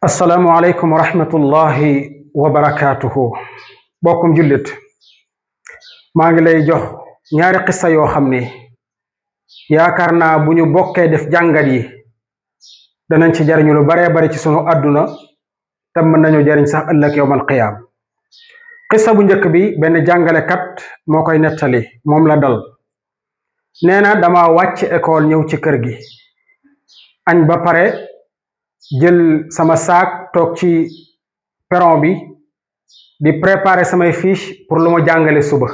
asalaamualeykum wa rahmatullahi wa barakaatuhu. bokkum jullit, maa ngi lay jox ñaari xissa yoo xam ni yaakaar naa bu ñu bokkee def jàngat yi danañ ci jariñu lu baree bari ci sunu àdduna te mën nañu jariñ sax ëllëg yowmal qiyaam. xissa bu njëkk bi benn jàngalekat moo koy nettali, moom la dal. nee na dama wàcc école ñëw ci kër gi, añ ba pare jël sama saak toog ci perron bi di préparer samay fiche pour lu ma jàngale suba.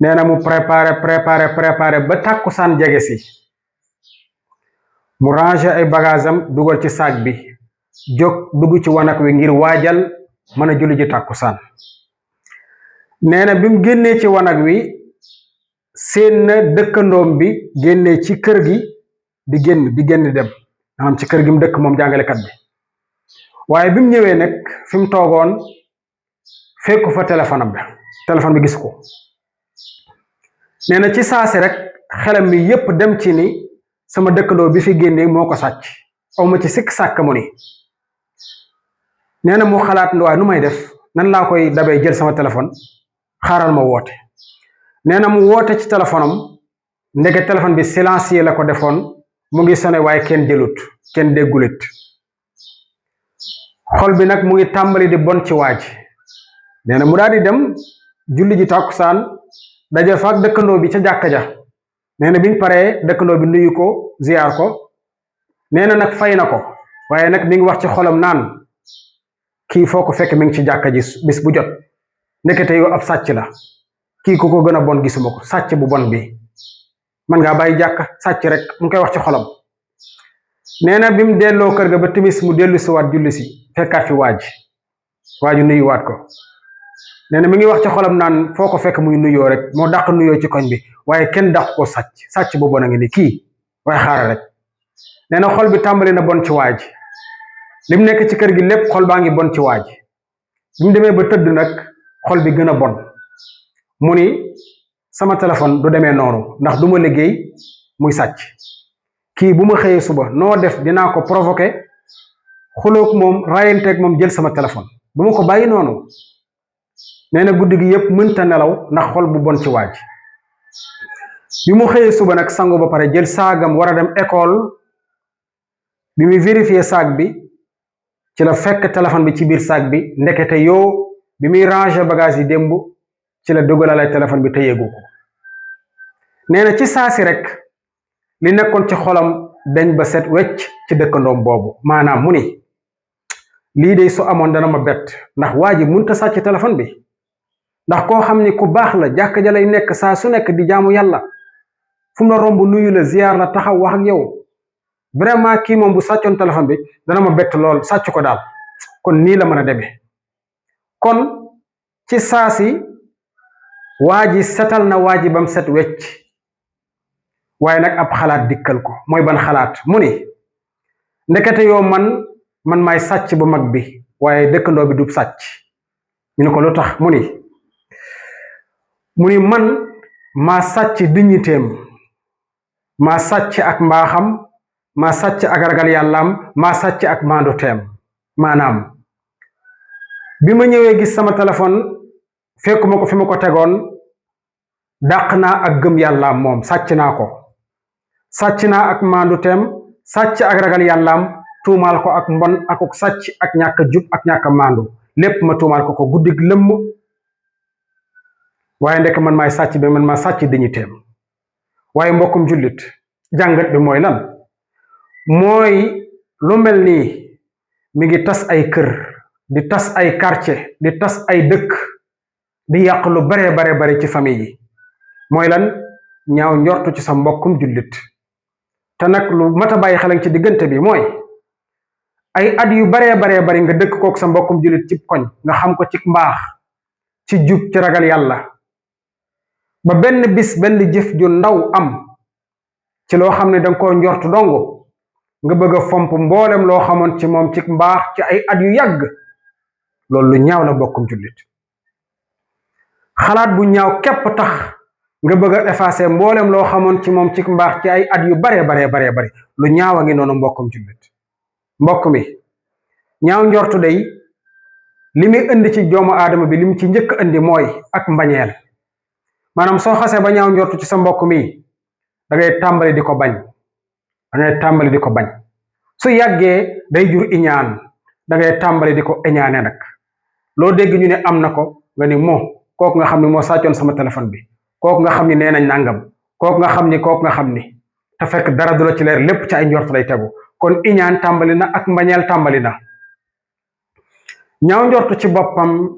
nee na mu préparer ba tàkkusaan jege si, mu ranger ay bagage am dugal ci saak bi, jóg dugg ci wanag wi ngir waajal mën a julli ji tàkkusaan. nee na bi mu génnee ci wanag wi seen na dëkkandoom bi génnee ci kër gi di génn dem, maanaam ci kër gi mu dëkk moom jàngalekat bi. waaye bi mu ñëwee nag fi mu toogoon fekku fa téléphone bi gis ko. nee na ci saasi rek xelam mi yépp dem ci ni sama dëkkandoo bi fi génnee moo ko sàcc, awma ci sikk sàkk mu ni. nee na mu xalaat waaye nu may def, nan laa koy dabee jël sama téléphone, xaaral ma woote. nee na mu woote ci téléphone am, ndeke téléphone bi silencieux la ko defoon, mu ngi sone waaye kenn jëlut, kenn déggulit. xol bi nag mu ngi tàmbali di bon ci waaj. nee na mu daal di dem julli ji tàkkusaan, daje fa ak dëkkandoo bi ca jàkka ja. nee na biñ paree dëkkandoo bi nuyu ko, ziyaar ko. nee na nag fay na ko, waaye nag mi ngi wax ci xolam naan kii foo ko fekk mi ngi ci jàkka ji bis bu jot, ndekete yow ab sàcc la. kii ku ko gën a bon gisuma ko, sàcc bu bon bi man ngaa bàyyi jàkka, sàcc rek, mu ngi koy wax ci xolam. nee na bi mu delloo kër ga ba timis mu dellu si waat julli si, fekkaat fi waaju nuyuwaat ko. nee na mi ngi wax ci xolam naan foo ko fekk muy nuyoo rek, moo dàq nuyoo ci koñ bi, waaye kenn dàq ko sàcc bu bon a ngi ni kii, waaye xaaral rek. nee na xol bi tàmbali na bon ci waaj, li mu nekk ci kër gi lépp xol baa ngi bon ci waaj. bi mu demee ba tëdd nag xol bi gën a bon, mu ni sama téléphone du demee noonu, ndax du ma liggéey muy sàcc. kii bu ma xëyee suba noo def dinaa ko provoqué, xuloog moom, rayanteeg moom, jël sama téléphone, bu ma ko bàyyi noonu. nee na guddi gi yépp mënta nelaw ndax xol bu bon ci waaj. bi mu xëyee suba nag sangu ba pare jël saagam war a dem école, bi muy vérifier saag bi ci la fekk téléphone bi ci biir saag bi, ndekete yoo bi muy ranger bagage yi démb ci la dugalale téléphone bi te yéegu ko. nee na ci saasi rek li nekkoon ci xolam dañ ba set wecc ci dëkkandoom boobu. maanaam mu ni lii de su amoon dana ma bett, ndax waa ji munta sàcc téléphone bi, ndax koo xam ni ku baax la, jàkk ja lay nekk saa su nekk di jaamu yàlla, fu mu la romb nuyu la, ziyaar la, taxaw wax ak yow. vraiment kii moom bu sàccoon téléphone bi dana ma bett lool, sàcc ko daal. kon nii la mën a demee. kon ci saasi waa ji setal na waa ji bam set wecc. waaye nag ab xalaat dikkal ko. mooy ban xalaat? mu ni ndekete yoo man maay sàcc bu mag bi, waaye dëkkandoo bi du sàcc. ñu ne ko lu tax? mu ni man maa sàcc dignitéem, maa sàcc ak mbaaxam, maa sàcc ak ragal yàllaam, maa sàcc ak maandu teem. maanaam bi ma ñëwee gis sama téléphone fekkuma ko fi ma ko tegoon, dàq naa ak gëm yàllaam, moom sàcc naa ko. sàcc naa ak maandu teem, sàcc ak ragal yàllaam, tuumaal ko ak mbon akuk sàcc ak ñàkk jub ak ñàkk maandu, lépp ma tuumaal ko guddig lëmm. waaye ndekk man maay sàcc bi, man maa sàcc dignitéem. waaye mbokkum jullit, jàngat bi mooy lan? mooy lu mel nii mi ngi tas ay kër, di tas ay quartier, di tas ay dëkk, di yàq lu bare bare ci famille yi. mooy lan? ñaaw njortu ci sa mbokkum jullit. te nag lu mat a bàyyi xel ci diggante bi mooy ay at yu bare bari nga dëkk kook sa mbokkum jullit ci koñ, nga xam ko ci mbaax, ci jub, ci ragal yàlla, ba benn bis benn jëf ju ndaw am ci loo xam ne danga koo njortu dong, nga bëgg a fomp mboolem loo xamoon ci moom ci mbaax ci ay at yu yàgg. loolu lu ñaaw la mbokkum jullit. xalaat bu ñaaw képp tax nga bëgg a effacer mboolem loo xamoon ci moom ci mbaax ci ay at yu bare bari lu ñaaw a ngi noonu mbokkum jullit. mbokk mi ñaaw njortu day li muy indi ci doomu aadama bi lim ci njëkk indi mooy ak mbañeel. maanaam soo xasee ba ñaaw njortu ci sa mbokk mi da ngay tàmbali di ko bañ su yàggee day jur iñaan da ngay tàmbali di ko iñaane nag loo dégg ñu ne am na ko nga ni kooku nga xam ni moo sàccoon sama téléphone bi, kooku nga xam ni nee nañ nangam, kooku nga xam ni te fekk dara du la ci leer, lépp ci ay njort lay tegu. kon iñaan tàmbali na ak mbañeel tàmbali na. ñaaw njortu ci boppam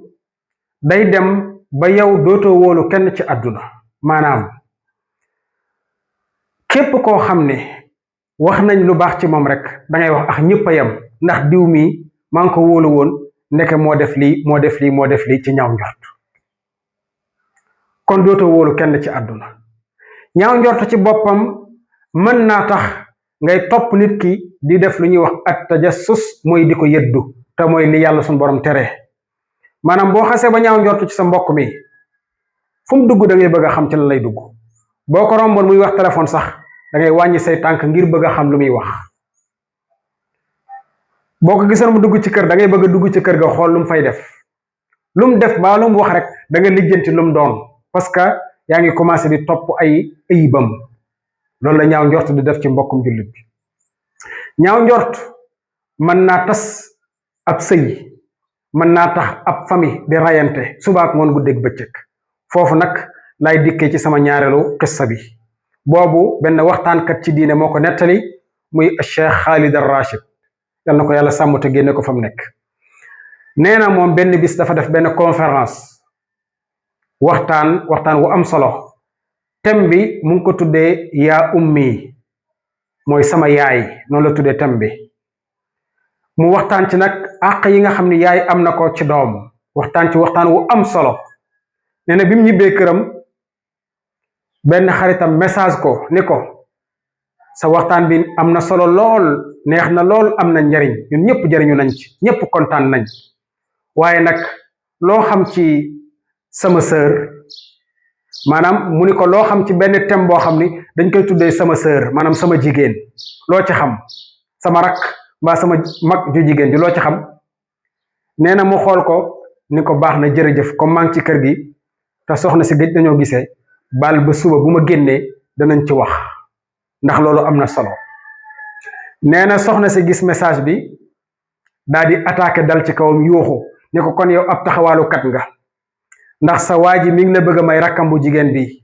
day dem ba yow dootoo wóolu kenn ci àdduna. maanaam képp koo xam ne wax nañ lu baax ci moom rek dangay wax ak ñëpp a yem, ndax diw mi maa ngi ko wóolu woon ndeke moo def lii ci ñaaw njort. kon dootoo wóolu kenn ci àdduna. ñaaw njort ci boppam mën naa tax ngay topp nit ki di def lu ñuy wax at tajassus, mooy di ko yëddu, te mooy li yàlla suñu borom tere. maanaam boo xasee ba ñaaw njort ci sa mbokk mi fu mu dugg da ngay bëgg a xam ci lan lay dugg. boo ko romboon muy wax téléphone sax da ngay wàññi say tànk ngir bëgg a xam lu muy wax. boo ko gisoon mu dugg ci kër da ngay bëgg a dugg ci kër ga xool lu mu fay def. lu mu def ba lu mu wax rek da nga lijjanti lu mu doon, parce que yaa ngi commencé di topp ay ayibam. loolu la ñaaw njort di def ci mbokkum jullit bi. ñaaw njort mën naa tas ab sëy, mën naa tax ab famille di rayante subaak ngoon guddeeg bëccëg. foofu nag lay dikkee ci sama ñaareelu qissa bi. boobu benn waxtaankat ci diine moo ko nettali, muy Cheikh Khalid Rashid, yal na ko yàlla sàmm te génne ko fa mu nekk. nee na moom benn bis dafa def benn conférence waxtaan wu am solo. thème bi mu ngi ko tuddee yaa ummi, mooy sama yaay, noonu la tuddee thème bi. mu waxtaan ci nag àq yi nga xam ne yaay am na ko ci doom, waxtaan wu am solo. nee na bi mu ñibbee këram benn xaritam message ko ni ko sa waxtaan bi am na solo lool, neex na lool, am na njariñ, ñun ñëpp jariñu nañ ci, ñëpp kontaan nañ, waaye nag loo xam ci sama sœur. maanaam mu ni ko loo xam ci benn thème boo xam ni dañ koy tuddee sama sœur, maanaam sama jigéen, loo ci xam, sama rak mbaa sama mag ju jigéen ji loo ci xam. nee na mu xool ko ni ko baax na, jërëjëf, comme maa ngi ci kër gi te soxna si gëj dañoo gisee, baal ba suba bu ma génnee danañ ci wax, ndax loolu am na solo. nee na soxna si gis message bi daal di attaqué, dal ci kawam yuuxu ni ko kon yow ab taxawaalukat nga, ndax sa waa ji mi ngi la bëgg a may rakkam bu jigéen bi,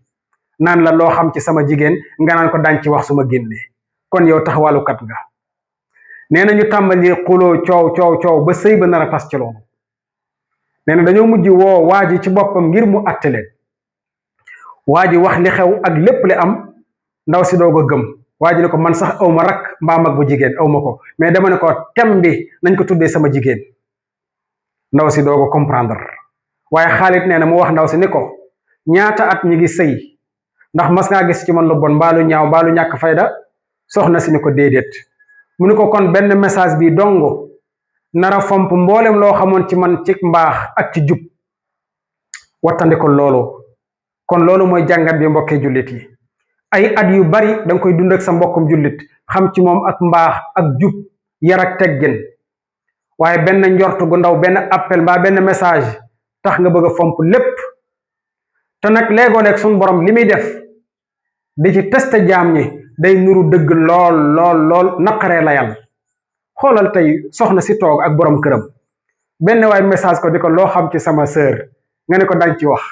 naan la loo xam ci sama jigéen nga naan ko daañ ci wax su ma génnee, kon yow taxawaalukat nga. nee na ñu tàmbali xuloo coow ba sëy ba nar a tas ci loolu. nee na dañoo mujj woo waa ji ci boppam ngir mu àtte leen. waa ji wax li xew ak lépp li am, ndaw si doog a gëm. waa ji ne ko man sax aw ma rakk mbaa mag bu jigéen, aw ma ko, mais dama ne ko thème bi nañ ko tuddee sama jigéen. ndaw si doog a comprendre. waaye Xaalit nee na mu wax ndaw si ni ko ñaata at ñi ngi sëy, ndax mas ngaa gis ci man lu bon mbaalu ñaaw mbaalu ñàkk fayda. soxna si ni ko déedéet. mu ni ko kon benn message bi dong nara fomp mboolem loo xamoon ci man ci mbaax ak ci jub, wattandi ko loolu. kon loolu mooy jàngat bi mbokkee jullit yi. ay at yu bari danga koy dund ak sa mbokkum jullit, xam ci moom ak mbaax ak jub, yar ak teggin, waaye benn njort gu ndaw, benn appel mbaa benn message tax nga bëgg a fomp lépp. te nag léegoo-leeg suñu borom li muy def di ci teste jaam ñi day nuru dëgg lool naqaree la yàlla. xoolal tey soxna si toog ak borom këram, benn waay message ko di ko loo xam ci sama sœur, nga ne ko dañ ci wax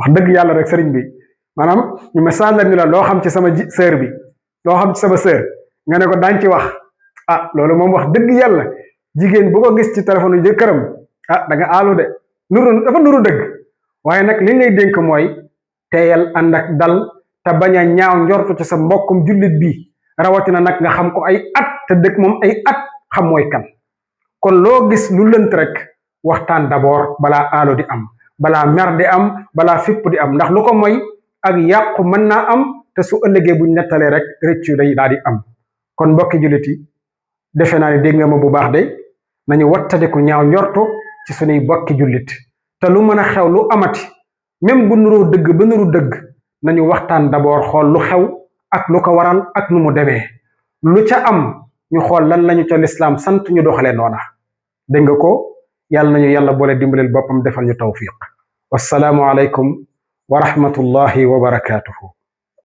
dëgg yàlla rek sëriñ bi, maanaam ñu message la ni la loo xam ci sama sœur bi, loo xam ci sama sœur, nga ne ko dañ ci wax. loolu moom wax dëgg yàlla jigéen bu ko gis ci téléphone yu jëkkëram da nga aalu de, dafa nuru dëgg. waaye nag li ngay dénk mooy teeyal, ànd ak dal, te bañ a ñaaw njortu ci sa mbokkum jullit bi, rawatina nag nga xam ko ay at, te dëkk moom ay at xam mooy kan. kon loo gis lu lënt rek waxtaan d'abord balaa aalu di am, balaa mer di am, balaa fipp di am, ndax lu ko mooy ak yàqu mën naa am, te su ëllëgee buñ nettalee rek rëccu day daal di am. kon mbokki jullit yi, defe naa ne dégg nga ma bu baax de, nañu wattadiku ñaaw njortu ci sunuy bokki jullit. te lu mën a xew, lu amati, même bu nuroo dëgg ba nuru dëgg, nañu waxtaan d'abord xool lu xew ak lu ko waral ak nu mu demee. lu ca am ñu xool lan lañu ca lislaam sant ñu doxalee noona. dégg nga ko yàlla nañu yàlla boole dimbaleel boppam defal ñu tawfiq. wassalaamu aleykum wa rahmatullahi wa barakaatuhu.